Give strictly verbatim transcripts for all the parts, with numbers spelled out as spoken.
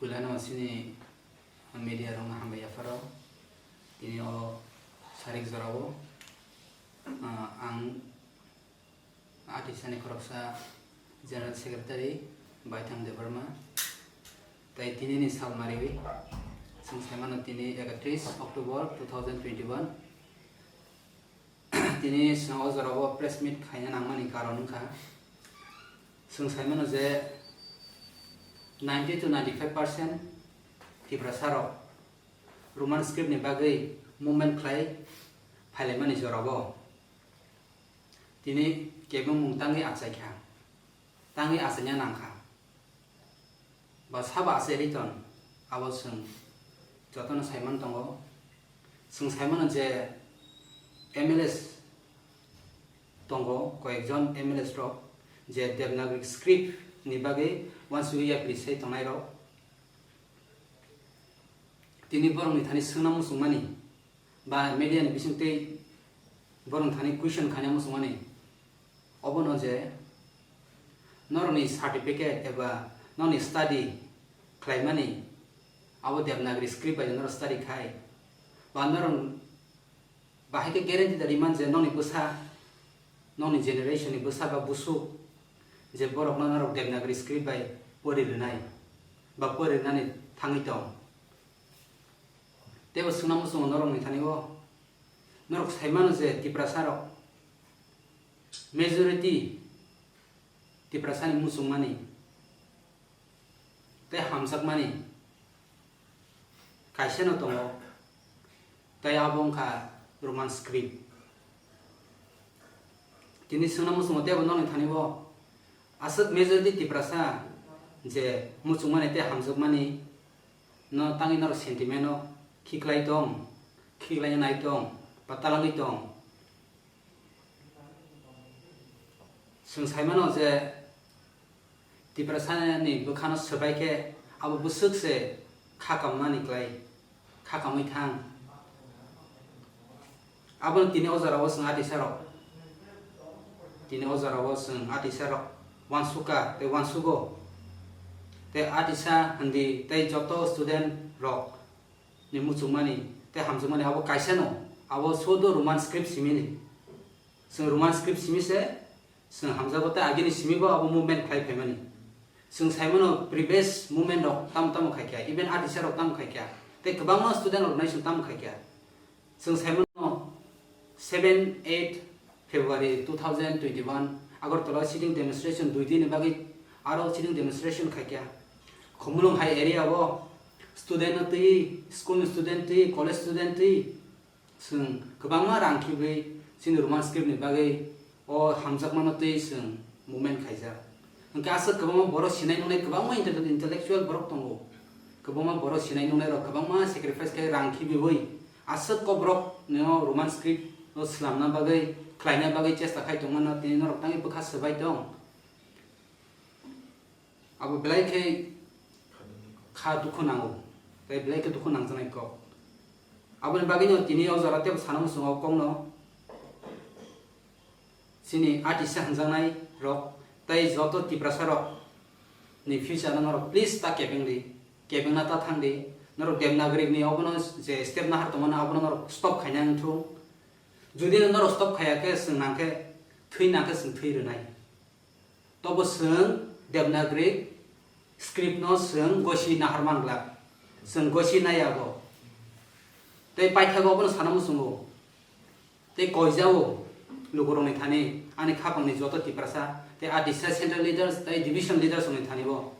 Belai no chini media rok no hambai yapharo. Tini o sarik jora o, ah, ang Atisani khoroksa General Secretary Baithang Debbarma. Tai tini ni sal mariwi, chwng sai mano tini ekatris October two thousand twenty-one. Tini chwng o jora o press meet khaina nangmani karon wngkha, chwng sai mano je ninety to ninety five percent Tiprasa rok Roman script ni bagwi movement khlai phailaimani jora o tini kebengmung tangwi achaikha, tangwi achaina nangkha. Ba sabo achai riton, abo chwng jotono saiman tongo. Chwng saimano je M L As tongo, koyekjon M L As rok je Devanagari script ni bagwi uansugwi yapri sai tongnai rok. Tini borokni thani swngna muchungmani ba media ni bisingtwi borokni thani question khaina muchungmani obono je norokni certificate eba norokni study khlaimani abo Devanagari script bai norok study khai ba norok Bahai khe guarantee da riman je nokni bwsa, nokni generation ni bwsa ba busuk je borokno norok Devanagari script bai pori rwnai ba pori rwnani thangwi tong. Teibo swngna muchungo norokni thani o, norok sai mano je Tiprasa rok majority Tiprasani muchungmani tei hamjakmani kaisano tongo, tei abo wngkha Roman script. Tini swngna muchungo teibo nokni thani o aswk majority Tiprasa je muchungmani tei hamjakmani no tangwi norok sentiment o khiklai tong, khiklaina nai tong ba talangwi tong. Chwng sai mano je Tiprasani bwkhano swbai khe abo bwswk se kha kamnani klai, kha kamwi thang. Abono tini o jora o chwng atisarok, tini o jora o chwng atisarok uansukha tei uansugo. Tei atisa hindi tei joto student rok ni muchungmani tei hamjakmani abo kaisano, abo sudo Roman script simini. Chwng Roman script simi se chwng hamjago tei agini simi bo abo movement khlai phaimani. Chwng sai mano previous movement rok tamo tamo khai kha, even atisa rok tamo khai kha, tei kwbangma student rok nai chwng tamo khai kha. Chwng sai mano seven eight February two thousand twenty-one Agartala sitting demonstration dui din ni bagwi aro sitting demonstration khai kha. Khumulwng hai area o student no twi, school ni student twi, college student twi, Chwng kwbangma rang khibwi chini Roman script ni bagwi o hamjakmano twi chwng movement khaijak. Hwnkhe aswk kwbangma borok sinai nungnai kwbangma intel-, intellectual borok tongo. Kwbangma borok sinai nungnai rok kwbangma sacrifice khai rang khibiwi aswk kok borok no Roman script o swlamna bagwi, khlaina bagwi chesta khai tongmano tini norok tangwi bwkha swbai tong. Abo belai khe kha dukhu nango, tei belai khe dukhu nangjaknai kok. Aboni bagwino tini o jora teibo sana muchungo o kokno chini atisa hwnjaknai rok tei joto Tiprasa rok ni future no norok please ta kebeng di, kebengna ta thang di. Norok Devanagari ni obono je step nahar tongmani abono norok stop khaina wngthung. Jodi norok stop khaiya khe chwng nangkhe thwi nangkhe chwng thwi rwnai. Tobo chwng Devanagari script no chwng gosi nahar man glak. Chwng gosi naiya bo. Tei paithago abono sana muchungo. Tei koijao lugurokni thani ani khapangni joto Tiprasa tei atisa central leaders tei division leaders rokni thani bo.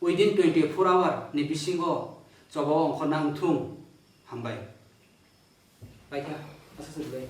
Within twenty-four hour ni bisingo choba ongkhorna wngthung. Hambai. Paikha, aswk se belai.